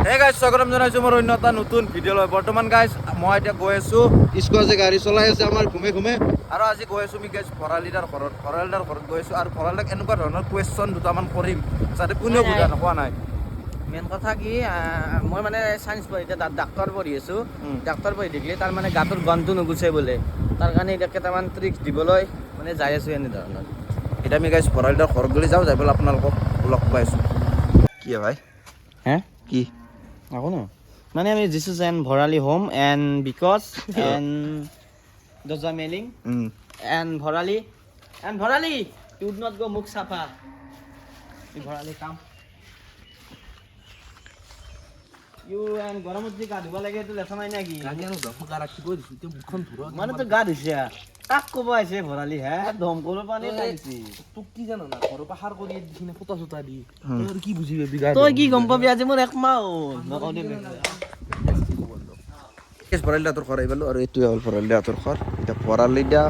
Hey guys, স্বাগতম জনাইছোঁ মোৰ অন্য এটা নতুন ভিডিঅ' লৈ। বৰ্তমান গাইজ, মই এতিয়া গৈ আছোঁ, স্কোৱাজে গাড়ী চলাই আছে আমাৰ ঘুমে ঘুমে। আৰু আজি গৈ আছোঁ আমি গাইজ ভৰালিদাৰ ঘৰত। ভৰালিদাৰ ঘৰত গৈ আছোঁ আৰু ভৰালিদাক এনেকুৱা ধৰণৰ কুৱেশ্যন দুটামান কৰিম যাতে কোনেও সোধা নোখোৱা নাই। মেইন কথা কি, মই মানে চায়েন্স পঢ়ি এতিয়া ডাক্তৰ পঢ়ি আছোঁ। ডাক্তৰ পঢ়ি থাকিলে তাৰ মানে গাটোৰ গন্ধটো নুগুচে বোলে। তাৰ কাৰণে এতিয়া কেইটামান ট্ৰিক্স দিবলৈ মানে যাই আছোঁ এনেধৰণৰ। এতিয়া আমি গাইজ ভৰালিদাৰ ঘৰত গ'লে যাওঁ, যাই পেলাই আপোনালোকক লগ পাই আছোঁ। কি ভাই? হে? কি? আকৌ ন মানে আমি this is and Bharali home and because and দৰ্জা mailing and Bharali, and Bharali, you not go মুখ চাফা। এই ভৰালি কাম ইউ এণ্ড গৰমত যে গা ধুব লাগে, এইটো লেঠা নাই নেকি? মানে তই গা ধুইছে, কাক ক'ব আহিছে ভৰালি? হে, দমকলৰ পানী খাইছি। তোক কি জান না, ঘৰৰ পৰা সাৰ কৰি দিছি ফটা চটা দি, তই আৰু কি বুজি পাবি গা? তই কি গম পাবি? আজি মোৰ একমাহ হ'ল, নকওঁ দে। ভৰালিদাহঁতৰ ঘৰ আহি পালোঁ আৰু এইটোৱে হ'ল ভৰালিদাহঁতৰ ঘৰ। এতিয়া ভৰালিদা,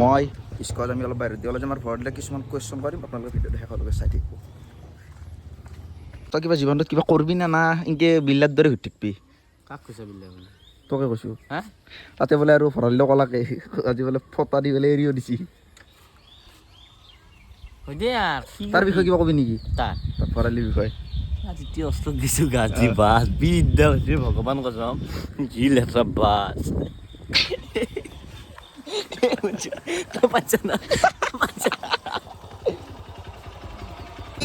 মই, স্কোৱাজ আমি অলপ বাহিৰত দি ওলাই যাম আৰু ভৰালিদাক কিছুমান কুৱেশ্যন কৰিম। আপোনালোকে ভিডিঅ'টো শেষলৈকে চাই থাকিব। তই কিবা জীৱনটোত কিবা কৰবি না না এনেকে বিল্লাৰ দৰে ঘূৰি থাকিবি? কাক কৈছা বিল্লা বুলি? তোকে কৈছোঁ। হা? তাতে বোলে আৰু ভৰালিদা কলাকে আজি বোলে ফটা দি পেলাই এৰিও দিছি। হয় দে আৰু। তাৰ বিষয়ে কিবা কবি নেকি? তাৰ তাৰ ভৰালিৰ বিষয়ে। আজি অস্ত্ৰত দিছো গাজি বাছ বিদ্যা হৈছে, ভগৱান কচম, যি লেতেৰা বাছ। তই পাইছ না?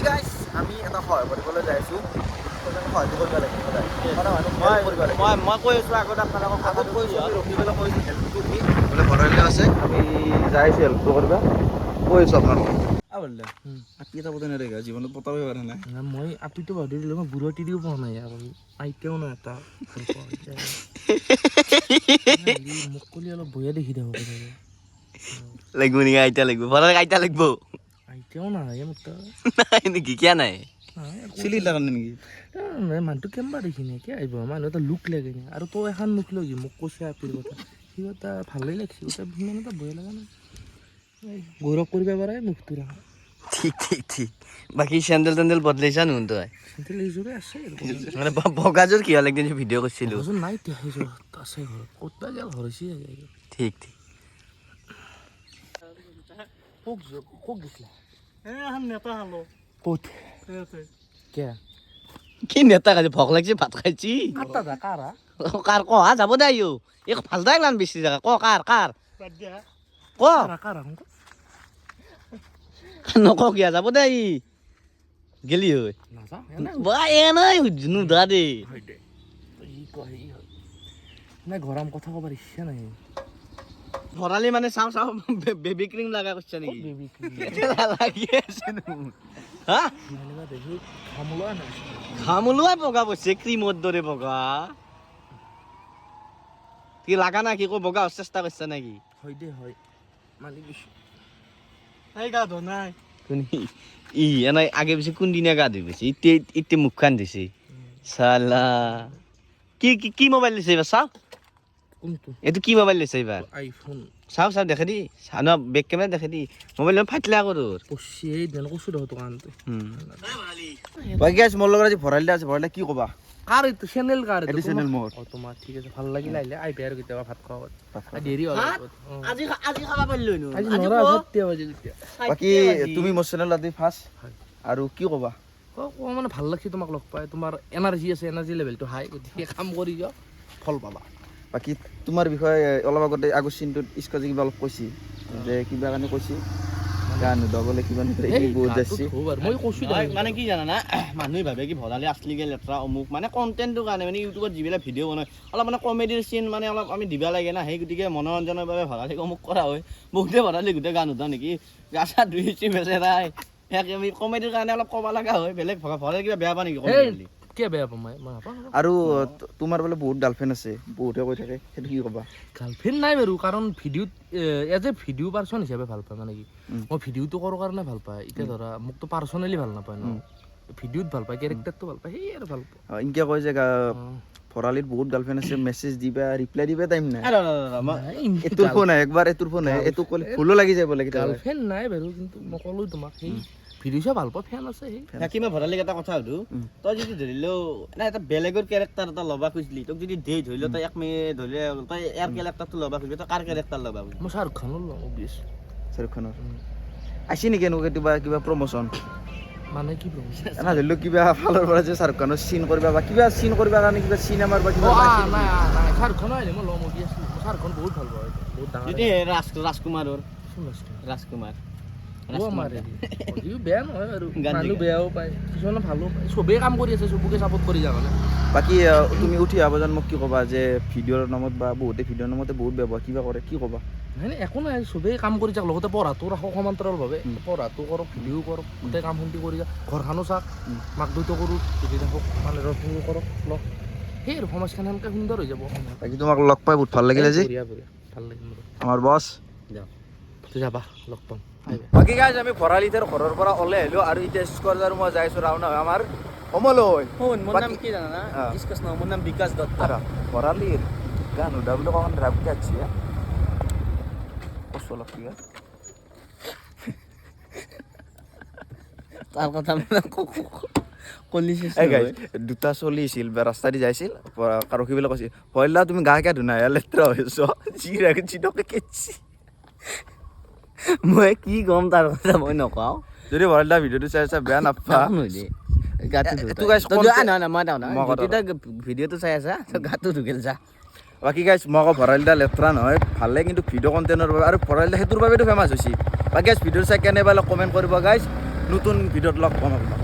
গাইছ, আমি এটা সহায় কৰিবলৈ যাই আছোঁ। সহায়টো কৰিব লাগিব সদায়। সদায় মানুহক help কৰিব লাগিব। মই কৈ আছো আগত আপোনালোকক। আগত কৈছোঁ, আমি ৰখি পেলাই কৈছোঁ হেল্পটো কি বোলে ভৰালি আছে, আমি যাই আছোঁ হেল্পটো কৰিব। কৈ আছোঁ আপোনালোকক। আপি এটা পতাই নাই, জীৱনত পতাবই পৰা নাই। না, মই আপিটো ভাবি দিলো, মই বুঢ়া টিৰিও পোৱা নাই আৰু আইতাও নাই এটা। ভাল পোৱা এতিয়া। হেৰি, মোক কলি অলপ বয়া দেখি থাকো কেতিয়াবা। লাগিব নেকি? আইতা লাগিব, ভৰালি আইতা লাগিব। আইতাও নাই মোক তো। নাই নেকি? কিয় নাই? নাই একো। চিলি কাৰণে নেকি? এ, নাই, মানুহটো কেম্বা দেখি নে কি আহিব, মানুহ এটা লুক লাগে নে। আৰু তই এখন মুখ লৈ মোক কৈছে আপিৰ কথা, কিবা এটা ভালেই লাগিছে, এটা সিমান এটা বয়া লগা নাই। এই, গৌৰৱ কৰিব পাৰে মুখটো ৰাখা। ঠিক ঠিক ঠিক। বাকী চেণ্ডেল তেণ্ডেল বদলাইছা নুন তই? চেণ্ডেল এইযোৰে আছে আৰু। মানে বগাযোৰ কি হ'ল? একদিন ভিডিঅ' কৰিছিলো। বগাযোৰ নাই এতিয়া, সেইযোৰ আছে ঘৰত, ক'ত বা গেল, হৰাইছে চাগে। ঠিক ঠিক। ক'ত গৈছিলা? ক'ত কিয়া? কি নেতা খাইছে? ভোক লাগিছে, ভাত খাইছি। কাটা দা কাৰা। কাৰ ক? হা, যাব দে আইও, এই ভাল দাই ইমান বেছি জেগা ক, কাৰ কাৰ ক? কাৰা কাৰা? নক কিয়া, যাব দে ই গেলি হৈ। নাযাওঁ। বা, এনেই নুধা দে। হয় দে, ই কয় ই হয় নাই, গৰম কথা ক'বাৰ ইচ্ছা নাই। ভৰালি মানে চাওঁ চাওঁ, বেবি ক্ৰীম লগা কৰিছা নেকি? বেবি। লাগি আছে দেখোন। হা? এনেকুৱা দেখি ঘাম ওলোৱা নাই। ঘাম ওলোৱাই বগা বস্তু, ক্ৰীমৰ দৰে বগা। কি লাগা না কি ক, বগা হোৱাৰ চেষ্টা কৰিছা নেকি? হয় দে, হয়, মানি গৈছো। ই এনে আগে পিছে কোনদিনা গা ধুই গৈছে? ইতে ইতে মুখখান ধুইছে চালা। কি কি কি মোবাইল লৈছে এইবাৰ, চাওঁ। কোনটো? এইটো কি মোবাইল লৈছে এইবাৰ? আইফোন। চাওঁ চাওঁ, দেখে দি ন, বেক কেমেৰা দেখে দি। মোবাইল ফাটিলে আকৌ তোৰ। পচি এই দেন কৈছো দেখোন দোকানটো। বাকী গাইছ, মোৰ লগত আজি ভৰালিদা আছে। ভৰালিদা, কি ক'বা? কাৰ এইটো চেনেল, কাৰ? এইটো চেনেল মোৰ। অ, তোমাৰ, ঠিক আছে। ভাল লাগিল আহিলে, আহিবি আৰু কেতিয়াবা ভাত খোৱা। দেৰি হ'ল। অ। আজি আজি খাব পাৰিলো। আজি নৰা 4টা বাজিল এতিয়া। বাকী তুমি মোৰ চেনেল আজি ফাৰ্ষ্ট, আৰু কি ক'বা? অ, কোৱা মানে ভাল লাগছে তোমাক লগ পাই। তোমাৰ এনাৰ্জি আছে, এনাৰ্জি লেভেলটো হাই, গতিকে কাম কৰি যোৱা, ফল পাবা। বাকী তোমাৰ বিষয়ে অলপ আগতে আগৰ চিনটোত স্কোৱাজে কিবা অলপ কৈছি যে কিবা কাৰণে কৈছি, গা নুধুৱা বোলে, কিবা নুধুৱা, এই, বহুত গাটো যাচ্ছি। ধো বাৰু, মই কৈছো দেখোন। মানে কি জানা না, মানুহে ভাবে কি ভৰালি আছলিকে লেতেৰা অমুক, মানে কণ্টেণ্টটোৰ কাৰণে, মানে ইউটিউবত যিবিলাক ভিডিঅ' বনায়, অলপ মানে কমেডিৰ চিন মানে অলপ আমি দিব লাগে না। সেই গতিকে মনোৰঞ্জনৰ বাবে ভৰালিক অমুক কৰা হয়। বহুতে ভৰালি গোটেই গা নুধুৱা নেকি, গা চা ধুইছি বেচেৰাই। ইয়াকে আমি কমেডিৰ কাৰণে অলপ ক'ব লগা হয়। বেলেগ ভৰালি কিবা বেয়া পা নেকি এই, কমেডি বুলি? কিয় বেয়া পাম মই? মই নাপাওঁ। আৰু তোমাৰ বোলে বহুত গাৰ্লফ্ৰেণ্ড আছে, বহুতে কৈ থাকে, সেইটো কি ক'বা? গাৰ্লফ্ৰেণ্ড নাই বাৰু, কাৰণ ভিডিঅ'ত এজ এ ভিডিঅ' পাৰ্চন হিচাপে ভাল পায়। মানে কি, মই ভিডিঅ'টো কৰোঁ কাৰণে ভাল পায়। এতিয়া ধৰা মোকতো পাৰ্চনেলি ভাল নাপায় ন, ভিডিঅ'ত ভাল পায়, কেৰেক্টাৰটো ভাল পায়, সেই আৰু ভাল পায়। অ, ইনকে কয় যে ভৰালিত বহুত গাৰ্লফ্ৰেণ্ড আছে, মেছেজ দিবা, ৰিপ্লাই দিবা টাইম নাই। এ, ৰ, ৰ, ৰ, ৰ, নাই, ইমান এইটোৰ ফোন আহে একবাৰ, এইটোৰ ফোন আহে, এইটো ক'লে ভুলো লাগি যায় বোলে কেতিয়াবা। গাৰ্লফ্ৰেণ্ড নাই বাৰু, কিন্তু মই ক'লো তোমাক সেই ভিডিঅ' চাই ভাল পোৱা ফেন আছে সেই। বাকী মই ভৰালিক এটা কথা সুধো। তই যদি ধৰি লও এনে এটা বেলেগৰ কেৰেক্টাৰ এটা ল'বা খুজিলি, তোক যদি দেই, ধৰি লও তই এক মিনিট, ধৰি লও তই ইয়াৰ কেৰেক্টাৰটো ল'বা খুজিবি, তই কাৰ কেৰেক্টাৰ ল'বা খুজিবি? মই শ্বাহৰুখ খানৰ লওঁ, অভিয়াছ। শ্বাহৰুখ খানৰ আহিছে নেকি এনেকুৱা কিবা কিবা প্ৰমোচন? মানে কি প্ৰমোচন? এনে ধৰি লওক কিবা ফালৰ পৰা যে শ্বাহৰুখ খানৰ চিন কৰিবা বা কিবা চিন কৰিবা কাৰণে কিবা চিনেমাৰ বা কিবা অ আহিছে নেকি? নাই নাই, শ্বাহৰুখ খানো আহিলে মই ল'ম অভিয়াছলি। মই শ্বাহৰুখ খান বহুত ভাল পাওঁ, এইটো বহুত ডাঙৰ। যদি ৰাজকুমাৰৰ কোন ৰাজকুমাৰ? ৰাজকুমাৰ। ও আমাৰ হেৰি সিও বেয়া নহয় বাৰু। গান মানুহ জিকা। বেয়াও পায়, কিছুমানে ভালো পায়। চবেই কাম কৰি আছে, চবকে চাপৰ্ট কৰি যাওঁ মানে। বাকী তুমি উঠি অহা প্ৰজন্মক কি ক'বা যে ভিডিঅ'ৰ নামত বা বহুতে ভিডিঅ'ৰ নামতে বহুত ব্যৱহাৰ কিবা কৰে, কি ক'বা? নাই নাই, একো নাই, চবেই কাম কৰি যাক, লগতে পঢ়াটো ৰাখক সমান্তৰালভাৱে। পঢ়াটো কৰক, ভিডিঅ' কৰক, গোটেই কাম শান্তি কৰি যাক, ঘৰখনো চাওক, মাক দেউতাকৰো দেখি থাকক, মানুহৰ কৰক লওক। সেই আৰু সমাজখন সেনেকৈ সুন্দৰ হৈ যাব সময়ত। বাকী তোমাক লগ পাই বহুত ভাল লাগিলে আজি। বঢ়িয়া বঢ়িয়া, ভাল লাগিল মোৰ। আমাৰ বছ। তুই যাবা, লগ পাম, আহিবা। বাকী গাইজ, আমি ভৰালিতৰ ঘৰৰ পৰা ওলাই আহিলো আৰু এতিয়া স্কোৱাৰ মই যাই আছো ৰাওনা হৈ আমাৰ হোমলৈ। শুন, মোৰ নাম কি জানা না? অ। ডিছকাছ নহয়, মোৰ নাম বিকাশ দত্ত। আৰু ভৰালিৰ গান সোধা বুলি কওঁ, ৰাগ আছে কচু অলপ কিবা। তাৰ কথা মানে কলি। এই গাইজ, দুটা চলি আছিল বা ৰাস্তা দি যাইছিল, ৰখিবলৈ কৈছিল, ভয়লা তুমি গা কিয় ধুনা, লেতেৰা হৈ আছ, যি ৰাখি চিটকে কেছি। মই কি ক'ম, তাৰ কথা মই নকওঁ। যদি ভৰালিদা ভিডিঅ'টো চাই আছা, বেয়া নাপা। গাটো এ, এইটো guys নহয় নহয়, মই নহয়। মই কথা যদি তই ভিডিঅ'টো চাই আছা, তই গাটো ধুগেল যা। বাকী গাইজ, মই আকৌ ভৰালিদা লেতেৰা নহয়, ভালে, কিন্তু ভিডিঅ' কণ্টেণ্টৰ বাবে আৰু ভৰালিদা সেইটোৰ বাবেতো ফেমাছ হৈছে। বাকী গাইজ, ভিডিঅ' চাই কেনে পালে কমেণ্ট কৰিব গাইজ। নতুন ভিডিঅ'ত লগ পাম আপোনাক।